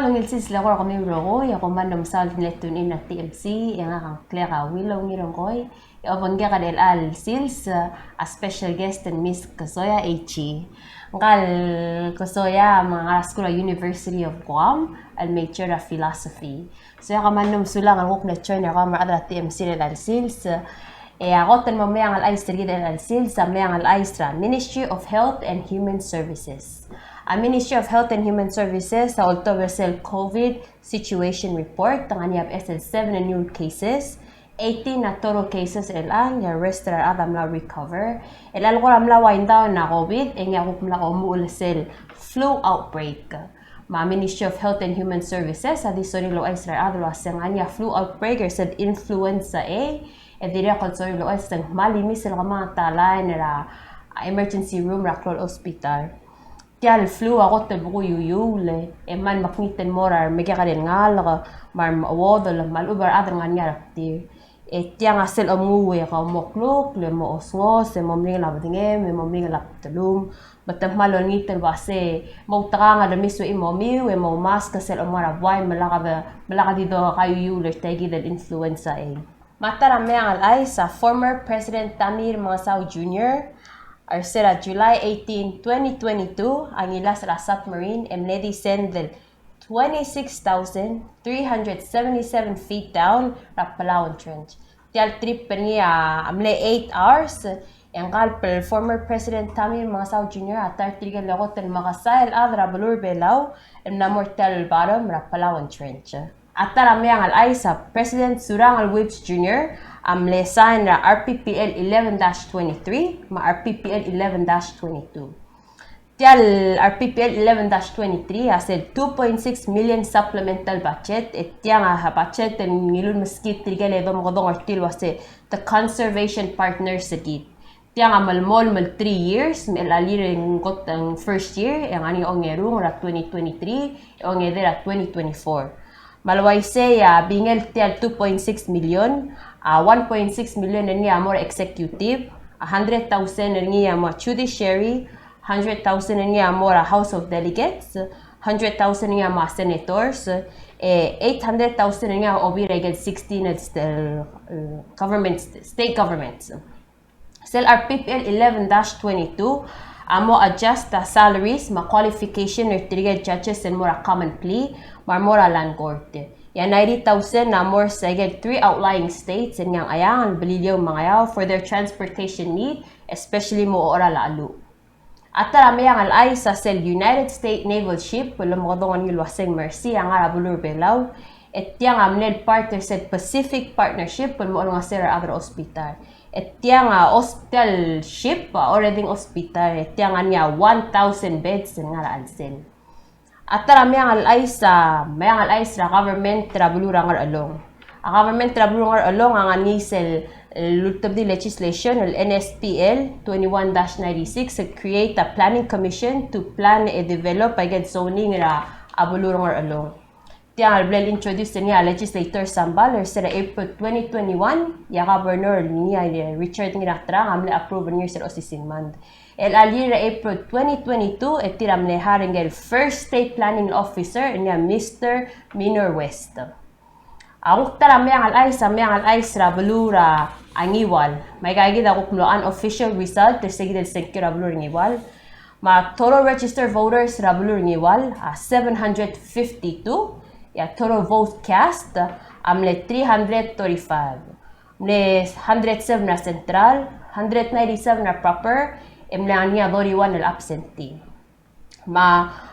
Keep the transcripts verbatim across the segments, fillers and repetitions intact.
Ungil sils el eko er kemiu el rokui, e kom kmal mesaul el tune in er a T M C, e ngak a Claire Willow Ngirongkoi, e obengkek er chelecha el sils a special guest el Miss Kesoya H. Ngka el Kesoya a ngar er a skuul er a University of Guam, el major er a philosophy. So, e kmal mesulang el kuk mle join er kau me a rechad er a T M C er chelecha el sils. E a kot el mo meang el chais er kid er chelecha el sils a meang el chais er a Ministry of Health and Human Services. A Ministry of Health and Human Services a oltobed er sel COVID situation report, ng ngar er ngii a beches el seven el new cases, eighteen a total cases er chelechang, e a rest er a rechad a mla recover. El chelecha el kora mla wind down a COVID, e ngii a kuk mla omuchel sel flu outbreak. Me a Ministry of Health and Human Services a di sorir el ouchais er a rechad el uasei ng ngar er ngii a flu outbreak er sel influenza A, e dirrek el sorir el ouchais e ng kmal imis el kemanget a line er a emergency room er a klou el hospital. Tia el flu a kot el bekuk a iuiuul, e kmal mekngit el mo er a remekekerei el ngalek, me a remechuodel, me a lechub e a rechad el ngar er ngii a rebetir. E tiang a sel omnguu e kaumoklukl, e mo osngos, e mo meringel a bedengem, e mo meringel a bdelum. Me te kmal olengit el uasei, moutekangel er a mei e momiu, e moumask sel omngar er a buai, me lak de, me lak di dekaingeseu er tia kid el influenza A. Me a ta er a meang el chais a former President Tommy Remengesau Junior, er sel July eighteen, twenty twenty-two, a ngilasech er a submarine, e mle descend el twenty-six thousand three hundred seventy-seven feet down er a Palauan Trench. Tia el trip er ngii a mle eight hours, e ngka el former President Tommy Remengesau Junior a ta er tirke el kot el mekesai el chad er a beluu er a Belau el mla mo er tia el bottom er a Palauan Trench. A ta er a meang el chais a President Surangel Whipps Junior a mle sign er a R P P L eleven dash twenty-three me a R P P L eleven dash twenty-two. Tia el R P P L eleven dash twenty-three a sel two point six million supplemental budget, e tiang a budget el ngiluu el meskid tirke el domekedong er tir el uasei the conservation partners er kid. Tiang a melemolem el three years, me a chelecha el year e ng kot el first year, e ng ngar er ngii a ongerung er a twenty twenty-three, e ongedei er a twenty twenty-four. Me a le uaisei a bingel tia el two point six million, a one point six million er ngii a mo er a executive, a hundred thousand er ngii a mo er a judiciary, hundred thousand er ngii a mo er a House of Delegates, hundred thousand er ngii a mo er a senators, e eight hundred thousand er ngii a obii er a ikel sixteen el st-, el, government, state governments. Sel R P P L eleven dash twenty-two a mo adjust a salaries me a qualification er tirke el judges el mo er a common plea me a re mo er a land court. E a ninety thousand a mo er se ikel three outlying states el ngii a Ngcheangel, Beliliou me a Ngeaur for their transportation need, especially mo ocheral a cheluch. A ta er a meang el chais a sel United States Naval Ship el omekedong er ngii el uasei Mercy a ngar er a beluu er a Belau, e tiang a mle part er sel Pacific Partnership el mo olengeseu er a rechad er a hospital. E tiang a hospital ship a already hospital, e tiang a ngar er ngii a one thousand beds el ngar er a chelsel. A ta er a meang el chais a, meang el chais er a government er a beluu er a Ngerchelong. A government er a beluu er a Ngerchelong a ngar er ngii sel, el ultebedii legislation el N S P L twenty-one dash ninety-six el create a planning commission to plan e develop a ikel zoning er a, a beluu er a Ngerchelong. Tiang a bla el introduce er ngii a legislator Sambal er sel April twenty twenty-one, e a governor el ngii a Richard Ngiratrang a mle approve er ngii er sel osisiu el month. El chelecha el year er a April twenty twenty-two, e tir a mle hire er ngii el first state planning officer, el ngii a Mister Minor West. A kuk ta er a meang el chais a, meang el chais er a beluu er a Ngiwal. Me aika kid a kuk mlo unofficial result er se kid el sengkio er a beluu er a Ngiwal. Me a total registered voters er a beluu er a Ngiwal a seven hundred fifty-two, e a total vote cast a mle three hundred thirty-five. Mle hundred seven er a central, hundred ninety-seven er a proper, e mle ngar er ngii a thirty-one el absentee. Me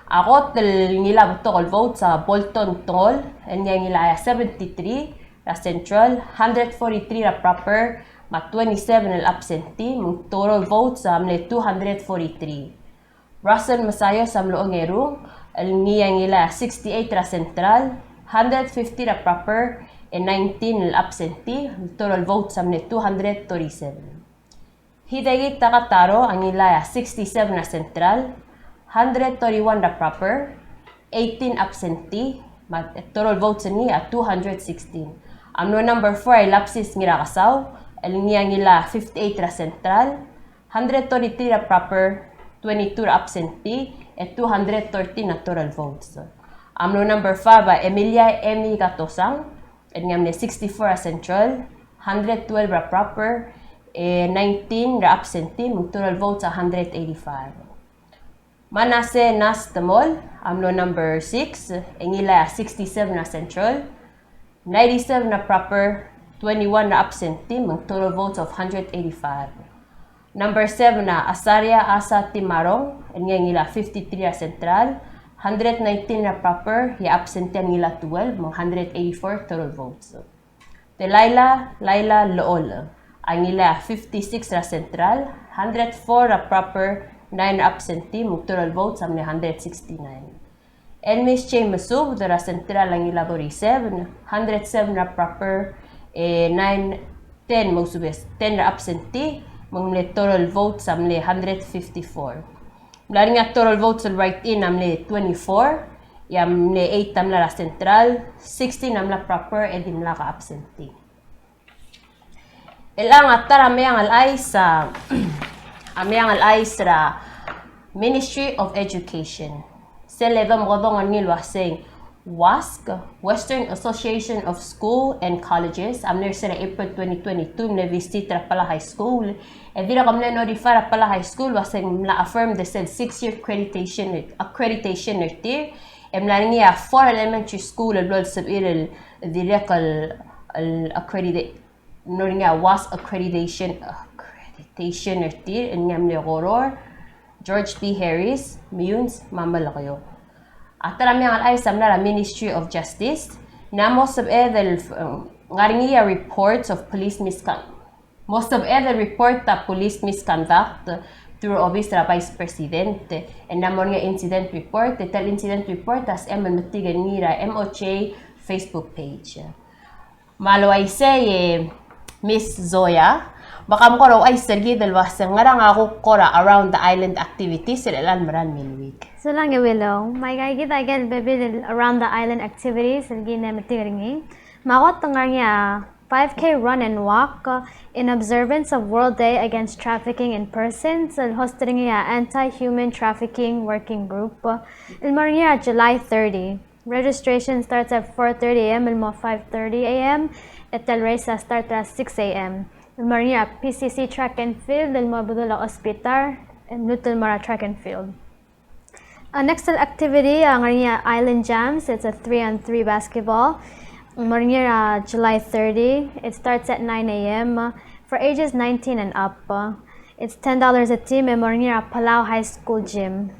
a kot el ngilai a betok el votes a Bolton Tengol, el ngii a ngilai a seventy-three er a central, hundred forty-three er a proper, me a twenty-seven el absentee, me ng total votes a mle two hundred forty-three. Russell Masayos a mlo ongerung, el ngii a ngilai a sixty-eight er a central, hundred fifty er a proper, e nineteen el absentee, el total votes a mle two hundred thirty-seven. Hideki Takataro a ngilai a sixty-seven er a central, hundred thirty-one er a proper, eighteen absentee, me a total votes er ngii a two hundred sixteen. A mlo number four a Ilapsis Ngirakesau, el ngii a ngilai a fifty-eight er a central, hundred thirty-three er a proper, twenty-two er a absentee, e two hundred thirteen a total votes. A mlo number five a Emilia Emi Katosang, el ngii a mle sixty-four er a Central, hundred twelve er a proper, e nineteen er a absentee, me ng total votes a hundred eighty-five. Manase Nas Temol a mlo number six, e ngilai a sixty-seven er a Central, ninety-seven er a proper, twenty-one er a absentee, me ng total votes of hundred eighty-five. Number seven a Asaria Asa Timarong, el ngii a ngilai a fifty-three er a Central, hundred nineteen er a proper, e a absentee a ngilai a twelve, me ng hundred eighty-four total votes. Delilah Laila Lool a ngilai a fifty-six er a Central, hundred four er a proper, nine er a absentee, me ng total votes a mle hundred sixty-nine. Elmis J. Mesubed er a Central a ngilai a thirty-seven, hundred seven er a proper, e nine, ten, mo subes, ten er a absentee, me ng mle total votes a mle hundred fifty-four. Mla er ngii a total votes el write-in a mle twenty-four, e a mle eight a mla er a Central, sixteen a mla proper, e dimlak a absentee. Chelechang a ta er a meang el chais, a meang el chais er a Ministry of Education. Sel lebo mekedong er ngii el uaseng WASC, Western Association of School and Colleges, a mle er sel April twenty twenty-two, mle visit er a Palau High School. E dirrek el mle notify er a Palau High School el uaseng mla affirm er sel six-year accreditation, accreditation er tir. E mla er ngii a four elementary school el blo el sebechir el dirrek el, el accredit-, mlo er ngii a WASC accreditation, accreditation er tir, el ngii a mle Koror, George B. Harris, Meyuns, me a Melekeok. A ta er a meang el chais a mla er a Ministry of Justice, ng mo sebeched el, eh, ngar er ngii a reports of police miscon-, mo sebeched el report a police misconduct through office er a Vice President, e ng mo er ngii a incident report, e tia el incident report a sebechem el metik er ngii er a M O J Facebook page. Me a le uaisei e Miss Zoya, me ke mo kora ouchais er kid el uaseng ngerang a kuk kora around the island activities er chelecha el merael mei el week. Sulang e Willow, me aika kid a ikel bebil el around the island activities el kid a metik er ngii. Me a kot ng ngar er ngii a five K run and walk, uh, in observance of World Day Against Trafficking in Persons, el host er ngii a Anti-Human Trafficking Working Group, uh, el mo er ngii a July thirty. Registration starts at four thirty A M el mo five thirty A M, e tia el race a start er a six A M. El mo er ngii a P C C track and field, el mo bedul a hospital, e lmuut el mo er a track and field. Uh, next activity, uh, ng ngar er ngii a Island Jams. It's a three on three basketball. Ng mo er ngii er a July thirty. It starts at nine A M, uh, for ages nineteen and up. Uh, it's ten dollars a team, e ng mo er ngii er a Palau High School gym.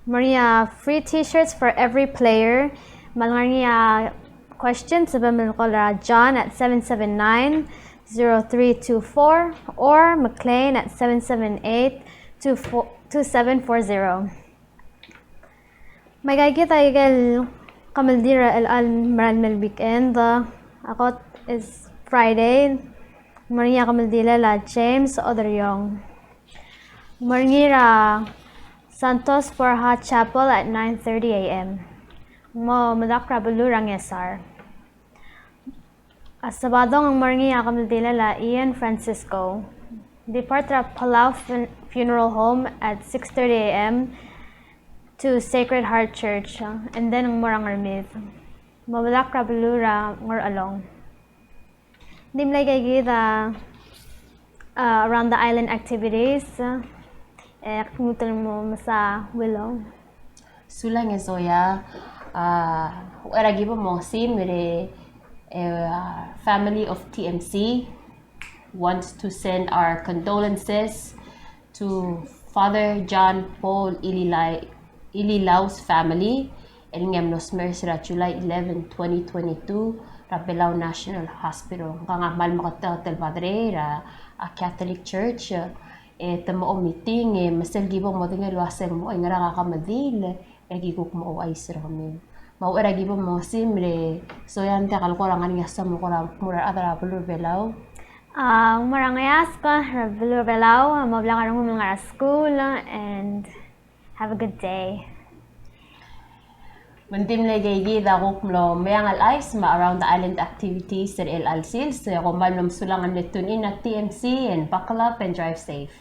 Ng mo er ngii a free t-shirts for every player. Me a le ngar er ngii a questions, sebechem el call er a John at seven seven nine, zero three two four or McLean at seven seven eight, two four, two seven four zero. Me aika kid a ikel kemeldiil er chelecha el merael mei el weekend, uh, a kot is Friday. Ng mo er ngii a kemeldilel a James Oderiong. Ng mo er ngii er a Santos Borja Chapel at nine thirty A M. Ng mo medakl er a beluu er a Ngesar. A Sabadong ng mo er ngii a kemeldilel a Ian Francisco. Depart er a Palau Fun-, Funeral Home at six thirty A M to Sacred Heart Church, uh, and then ng mo er a Ngermid. Mo medakl er a beluu er a Ngerchelong. Ng di mle aika kid a, uh, around the island activities, uh, e ak lmuut el mo mesa Willow. Sulang e Zoya, a, uchei er a ki bo mongesimer e, e, a, family of T M C wants to send our condolences to Father John Paul Ililai-, Ililau's family, el ngii a mlo smecher er a July eleven, twenty twenty-two, er a Belau National Hospital. Ngka a kmal meketeket el padre er a, a, Catholic Church, e te mo omiting, e me sel ki bo modengei el uaseng mo, e ngerang a kemeldilel, e ki kuk mo ouchais er kemiu. Me a uchei er a ki bo mongesimer e Zoya, ng diak el kora ngar er ngii a soam el kora kmo er a rechad er a beluu er a Belau? A, ng mo er a ngeasek er a beluu er a Belau, mo blak a rengum el ngar er a skuul, and have a good day. Me ng di mle aika kid a kuk mlo meang el chais me a around the island activities er chelecha el sils, e kom kmal mlo mesulang el mle tune in er a T M C and buckle up and drive safe.